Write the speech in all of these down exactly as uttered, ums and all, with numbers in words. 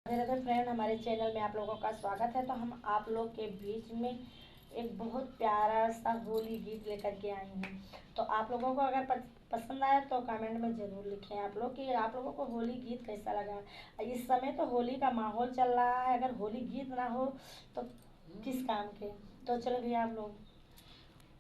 राधे राधे friend, हमारे channel में आप लोगों का स्वागत है। तो हम आप लोग के बीच में एक बहुत प्यारा सा होली गीत लेकर के आई हूँ। तो आप लोगों को अगर प-, पसंद आए तो comment में ज़रूर लिखें आप लोग कि आप लोगों को होली गीत कैसा लगा। इस समय तो होली का माहौल चल रहा है, अगर होली गीत ना हो तो किस काम के। तो चलो भैया आप लोग।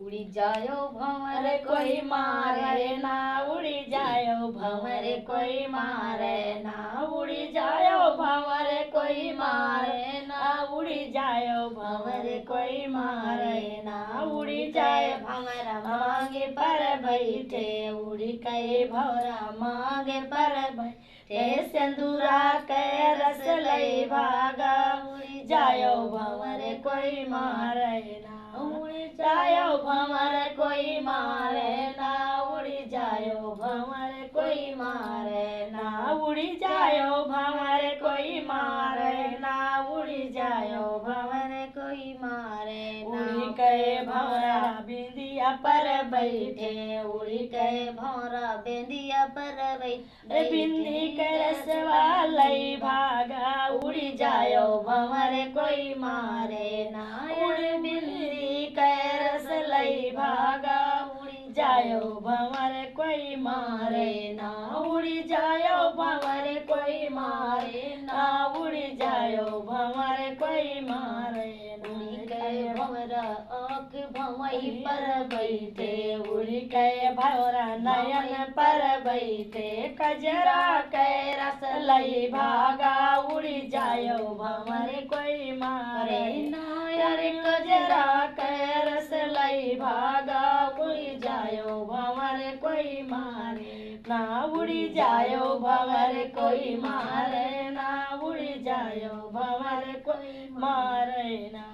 उड़ी जायो भंवर अरे कोई कोई मारे मारे ना, उड़ी जायो भंवर कोई मारे ना, उड़ी जायो भंवर कोई मारे ना, उड़ी जायो भंवर कोई मारे ना, उड़ी जाए भंवर मांगे पर बैठे, उड़ी कहे भंवरा मांगे पर बैठे। ते सेंदुरा के रस लई भागा, उड़ी जायो भंवर कोई मारे ना, उड़ी जायो भंवर कोई मारे ना, उड़ी जायो भंवर कोई मारे ना, उड़ी जायो भंवर कोई मारे ना, उड़ी जायो भंवर कोई मारे ना। उड़ी के भंवरा बिंदिया पर बैठे, उड़ी के भंवरा बिंदिया पर बैठे। रे बिंदी के रसवा लई भागा, उड़ी जायो भंवर कोई मारे ना। उड़ी बिंदी के रस लई भागा, उड़ी जायो भंवर कोई मारे ना, उड़ी जायो भंवर कोई मारे ना, उड़ी जायो भंवर कोई मारे ना। उड़ी के भंवरा आँख भंवई पर बैठे, उड़ी के भंवरा नयन पर बैठे। कजरा के रस लई भागा, उड़ी जायो भंवर कोई मारे ना। अरे कजरा के रस लई भागा, उड़ी जायो भंवर कोई मारे ना, उड़ी जायो भंवर कोई मारे ना, उड़ी जायो भंवर कोई मारे ना।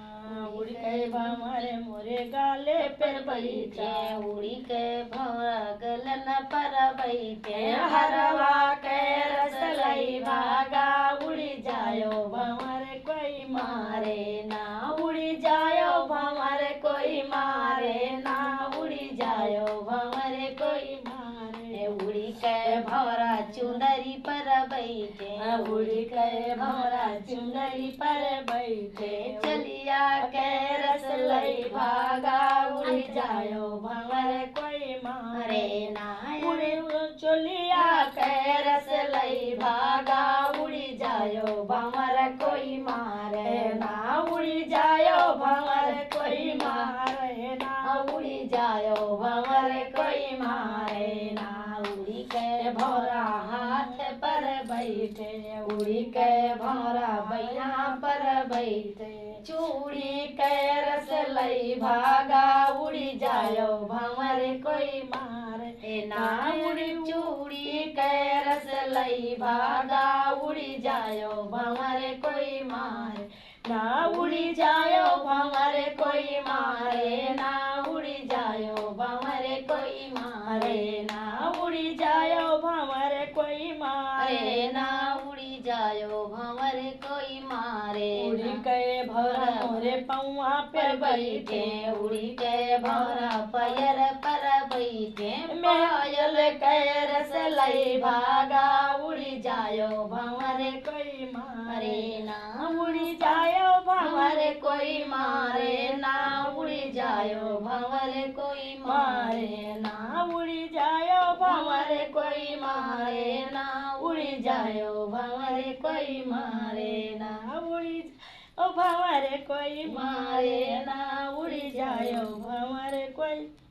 उड़ी के भंवर मोरे गाले पर बैठे, उड़ी के भंवरा गलन पर बैठे। हरवा के रस लई भागा, उड़ी जायो भंवर कोई मारे ना, उड़ी जायो भंवर कोई मारे ना, उड़ी जायो भंवर कोई मारे। उड़ी के भंवरा चुंदरी पर बैठे, उड़ी के भंवरा चुंदरी पर बैठे। चोलिया के रस लई भागा, उड़ी जायो भंवर कोई मारे ना। उड़ी चोलिया के रस लई भागा, उड़ी जायो भंवर कोई मारे ना, उड़ी जायो भंवर कोई मारे ना, उड़ी जायो भंवर कोई मारे ना। उड़ी के भंवरा हाथ पर बैठे, उड़ी के भंवरा बइहाँ पर बैठे। चूड़ी के रस लई भागा, उड़ी जायो भंवर कोई मारे ना। उड़ी चूड़ी के रस लई भागा, उड़ी जायो भंवर कोई मारे ना, उड़ी जायो भंवर कोई मारे ना, उड़ी जायो भंवर कोई मारे ना, उड़ी जायो भंवर कोई मारे ना, उड़ी जायो भंवर कोई मारे। उड़ी के भंवरा मोरे पौआ पर बैठे, उड़ी के भंवरा पयर पर बैठे। पायल के रस लई भागा, उड़ी जायो भंवर कोई मारे ना, उड़ी जायो भंवर कोई मारे ना, उड़ी जायो भंवर कोई मारे ना, उड़ी जायो भंवर कोई मारे ना, उड़ी जायो भंवर कोई मारे ना, उड़ी जायो भंवर कोई मारे ना, उड़ी जायो भंवर कोई